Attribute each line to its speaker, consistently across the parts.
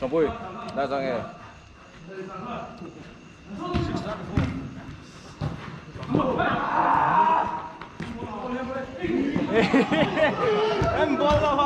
Speaker 1: 정보이 나장에 em bolo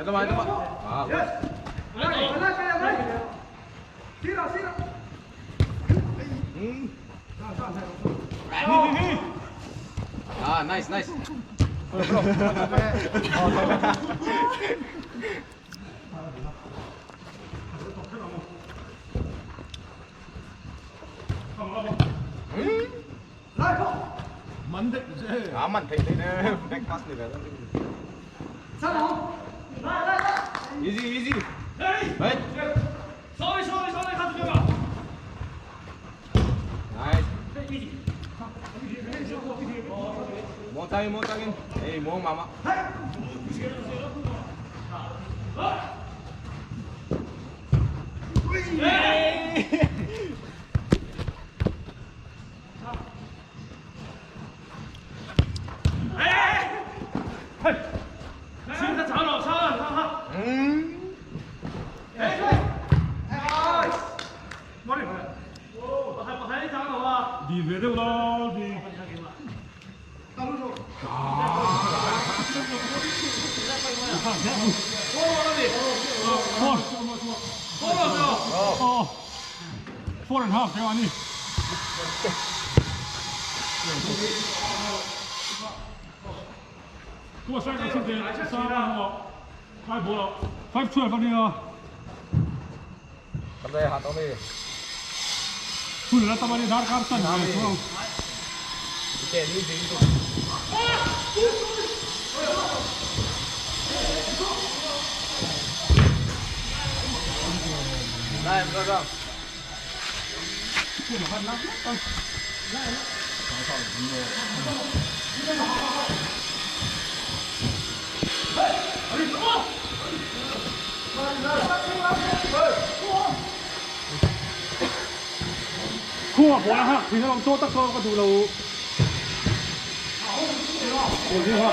Speaker 1: 해도 아, 아, nice, nice. 아, man, thấy thấy back pass này về Easy, easy. Wait. Nice. More time, more time. Hey, more mama.
Speaker 2: Four. Oh. 4.5 给我你。给我三个兄弟，三个，快播了，5-12 anh đi.
Speaker 1: Cầm đây hạt tao đi.
Speaker 2: Full là tao đi dar kar tan.
Speaker 1: Để đi dính tụi. Đây, ra ra.
Speaker 2: Khu mà bỏ ha, thì nó làm cho tất cả các đủ lâu. Ủa như ha.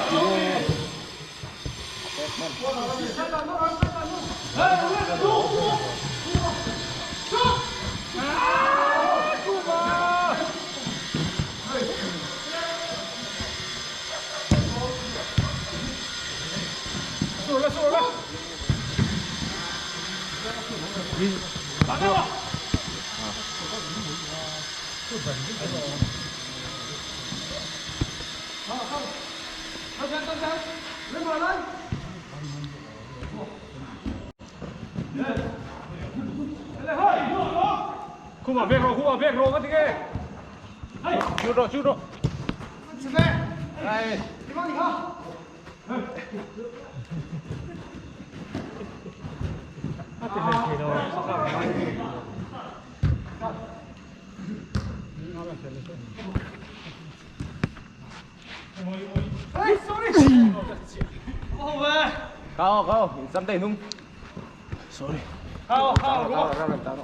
Speaker 2: Khu mà về rồi, khu mà về rồi cái gì kìa.
Speaker 1: Chú rồi, chú rồi. Đây. Cao, cao, dám tay không?
Speaker 2: Sorry. Cao, cao,
Speaker 1: Cao, cao, cao, cao.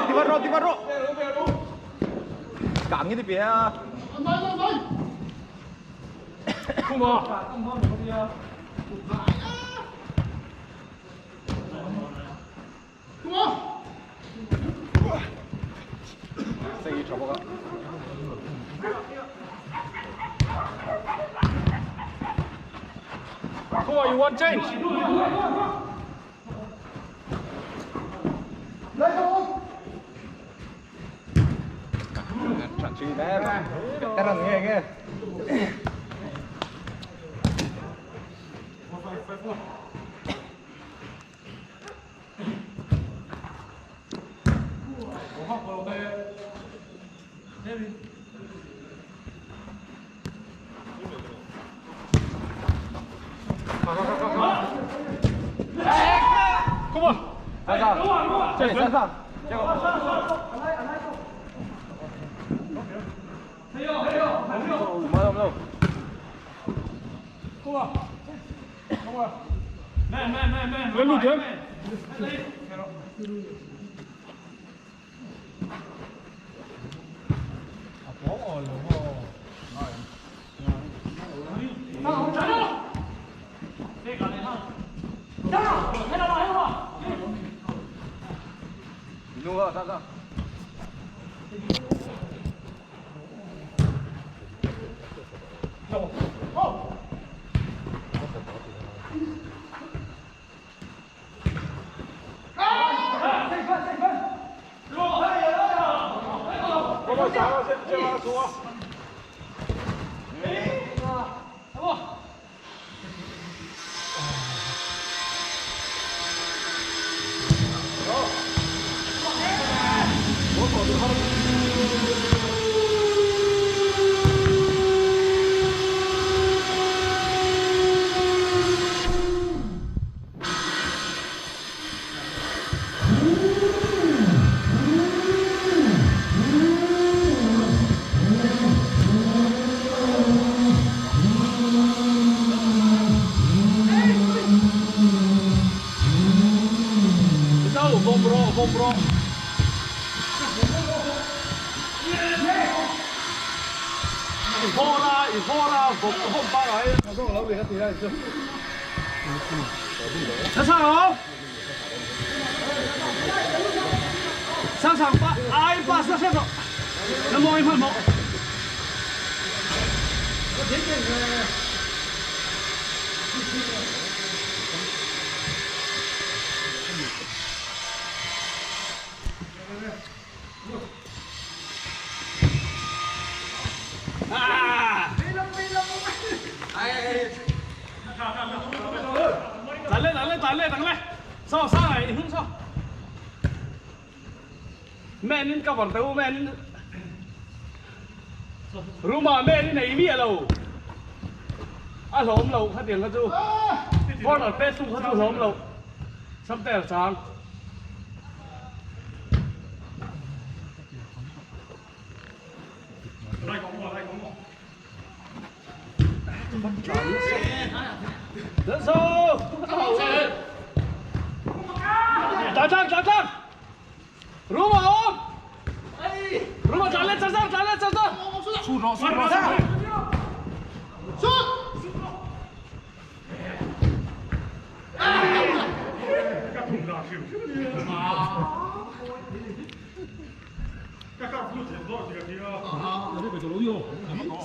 Speaker 1: Tiba, tiba, tiba, ro. Cản như thế bịa.
Speaker 2: Khu mà.
Speaker 1: 세게 접어가.
Speaker 2: Khu mà you want change.
Speaker 1: Trận truy đấy. Tao nghe nghe.
Speaker 2: Khu mà.
Speaker 1: Ra ra. Chơi ra ra. Mở đâu đâu.
Speaker 2: Khu mà. Lên lụt chứ.
Speaker 1: Đúng rồi, ra ra.
Speaker 2: 上场哦！上场八，挨八十线走，能摸一碰摸。来来来来来来来，上上来，一分上。Man in cover teu man in Ruma man in nei miah lo a hlawm lo khatiang kha chu corner pet tu kha chu hlawm lo samte a chang. Dẫn sâu. Trả trang trả trang. Ruma ôm. Ruma trả lên trả sang trả lên trả sang.
Speaker 1: 出手出手出！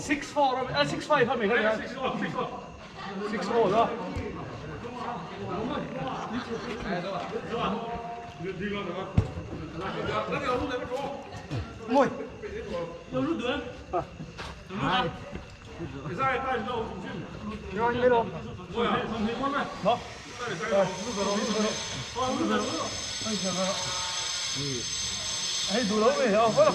Speaker 2: 6-4 啊6-5係咪嗰啲？6-4咯。Hey, doe dat weer. Oh, voilà.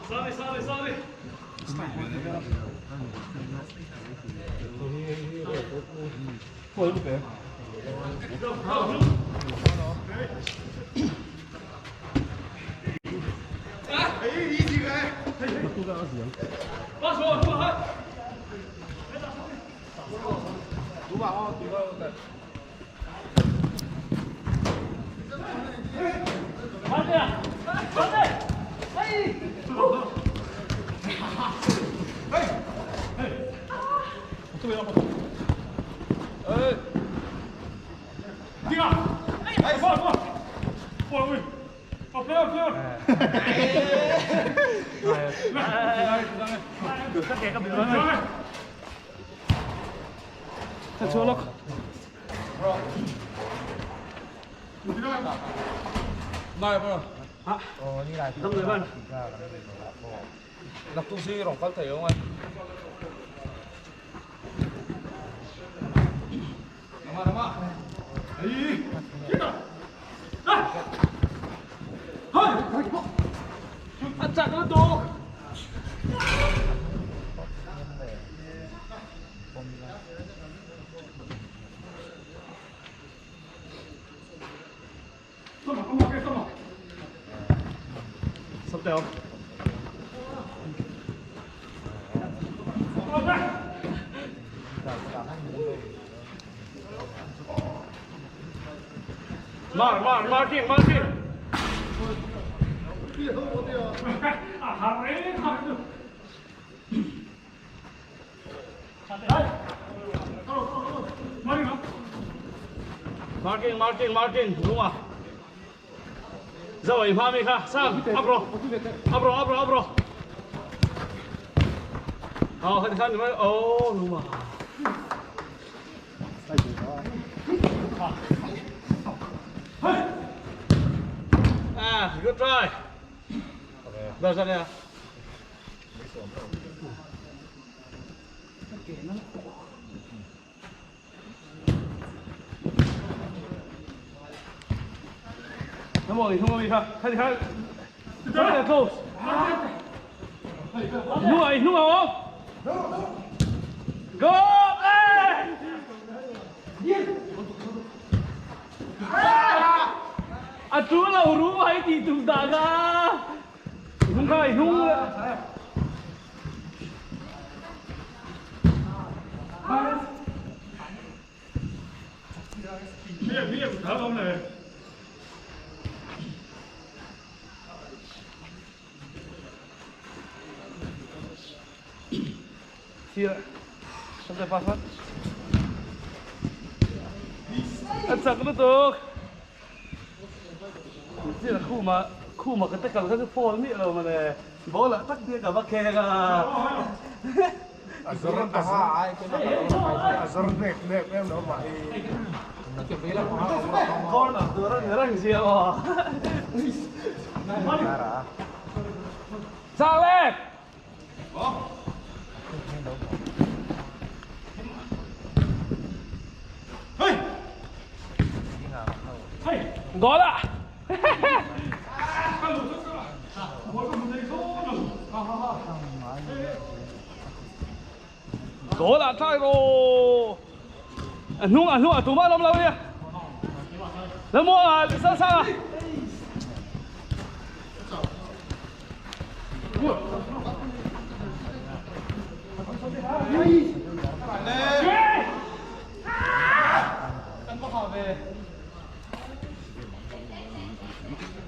Speaker 2: Sorry, sorry, sorry. A chak lutuk. Mark, Mark, Marking, Marking. Marking, marking, marking, đúng à? Rồi, hoa mi kha, sang, up rồi, up rồi, up rồi, up rồi. Ờ, hình khăn mới, ô, đúng à? À, good try. Rồi ra đây. Come on, come on, come on. Come close. Nuôi, nuôi không? Go! À chú là rú hay thì tụm đà ra. Hung khai hung. A chak lutuk. Chiah khuma khuma ka tackle kha chu fall miah lo mawle. Ball ah tak te ka va khek a.
Speaker 3: A zar a zar nek nek em lo mah hi.
Speaker 2: Corner tur a ni reng zia maw. Chak le! Goal ah! Goal ah try rawh! A hnung a hnung ah tumah an awm lo a nia. Lammuang ah sang sang ah.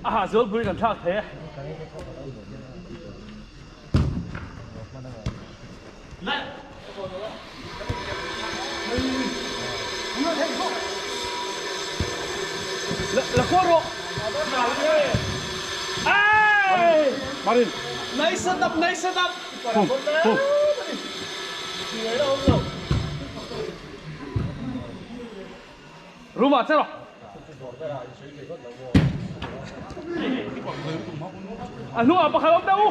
Speaker 2: A ha zual pui kan thlak thei e. La khual rawh. Ai!
Speaker 3: Marin.
Speaker 2: Nice setup, nice setup.
Speaker 3: Hum, hum.
Speaker 2: Room ah che rawh. A hnungah pakhat a um deuh u.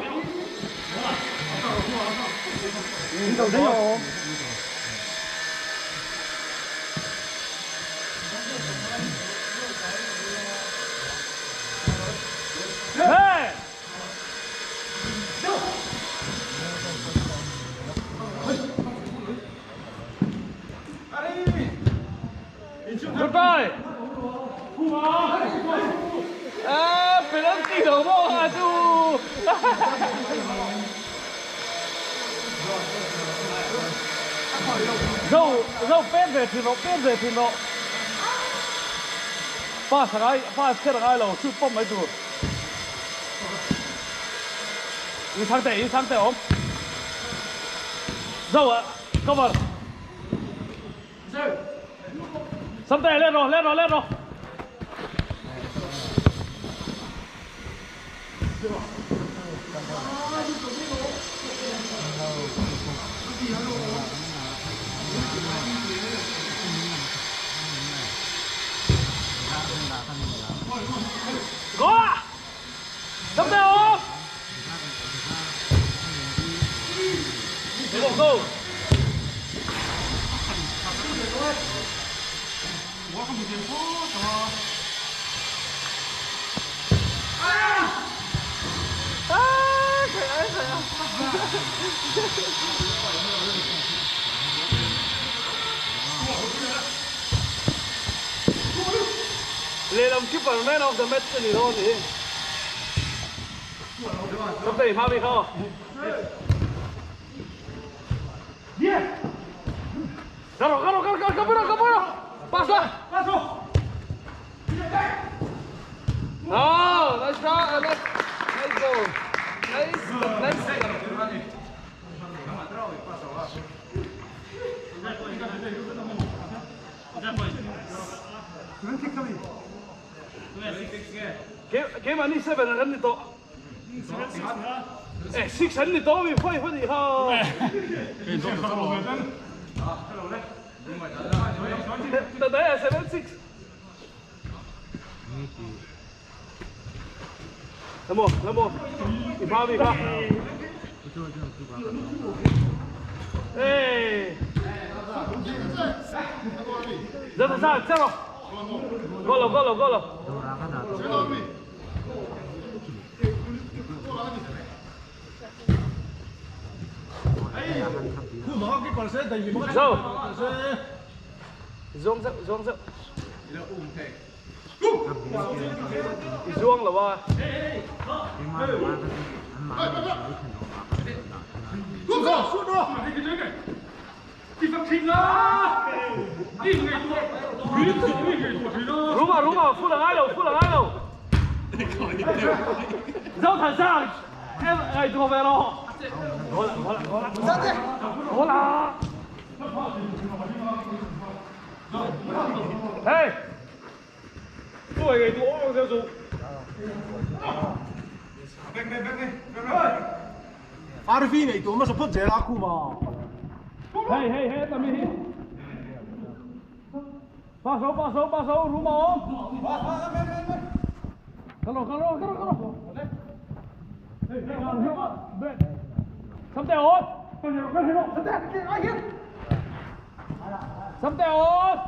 Speaker 2: Goodbye. À, penalty lo maw kha chu. Zo, zo pet ve thin rawh, pet ve thin rawh. Pass a ngai, pass kher a ngai lo, shoot pawp mai tur. In sang teh, in sang teh awm. Zo a cover. Samte lên rồi, lên rồi, lên rồi. Có ạ. Samte ôm. Go go. Lehlam keeper man of the match a ni dawn nih hi. Samte i hma mi kha aw. Karo karo karo karo kapura kapura. Pass la. Oh, nice shot. Nice, nice goal. Nice, nice. Keimahni 7 an ni tawh. Eh, 6 an ni tawh mi 5 a nih kha. Tadai ah 7 6. Lamo, lamo. I hma mi kha. Hey. Zata sa, zero. Golo, golo, golo. Zo. Zuang deuh, zuang deuh. I zuang lo a. Ruma, Ruma, full a ngai lo, full a ngai lo. Zothasang, em ngaihtuah ve rawh. Goal ah, goal ah, goal ah. Goal ah. Hey!
Speaker 3: RV nei tur hmasa phawt zel a khum a.
Speaker 2: Hei hei hei tami hi. Pa so pa so pa so room a awm. Kal rawh kal rawh kal rawh kal rawh. Samte awn. Samte awn.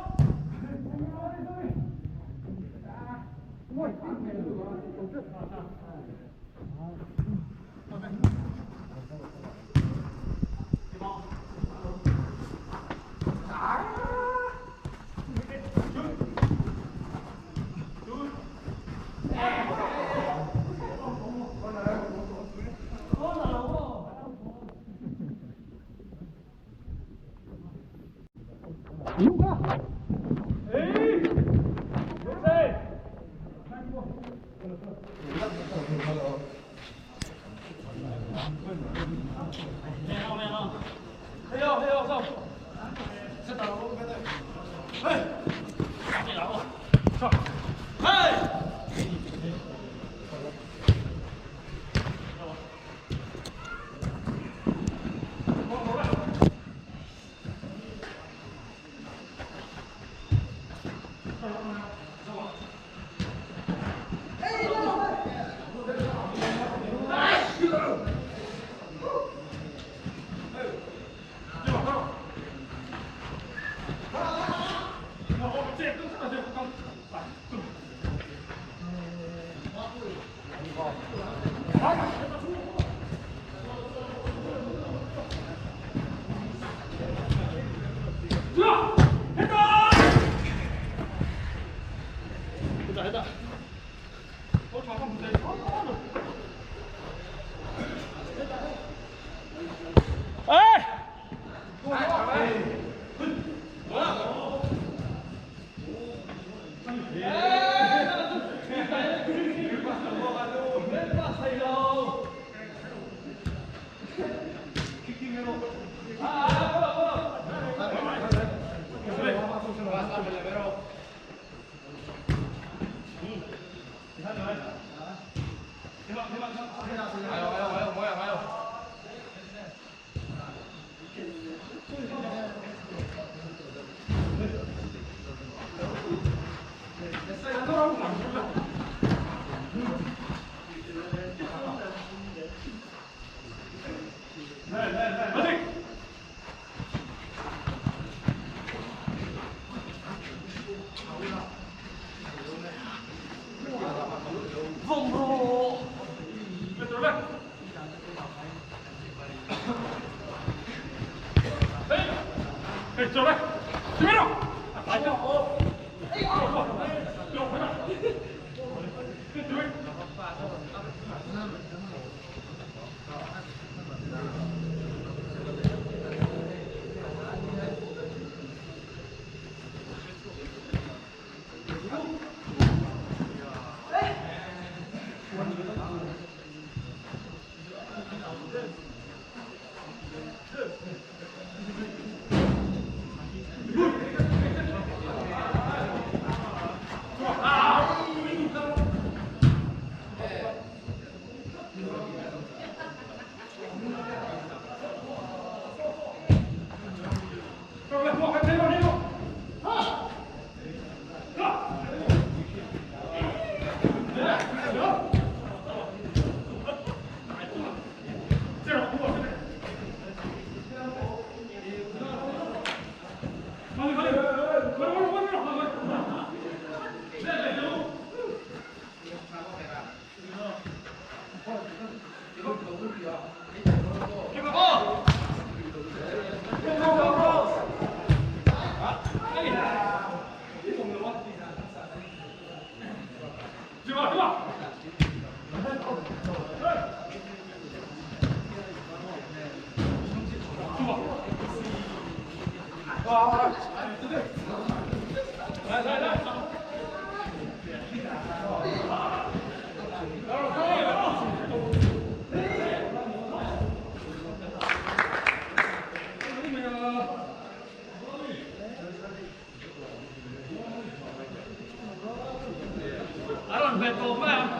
Speaker 2: A rawn hmet tawp mai a.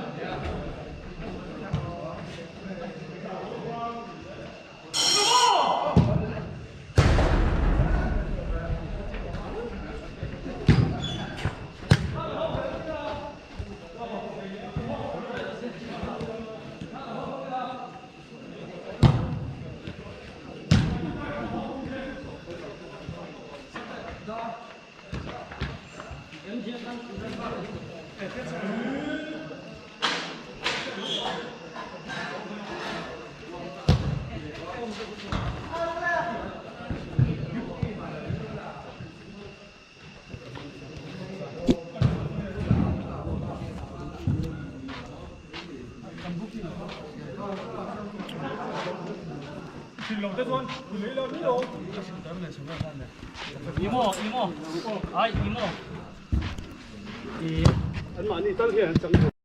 Speaker 2: An mahni tal hian an chang.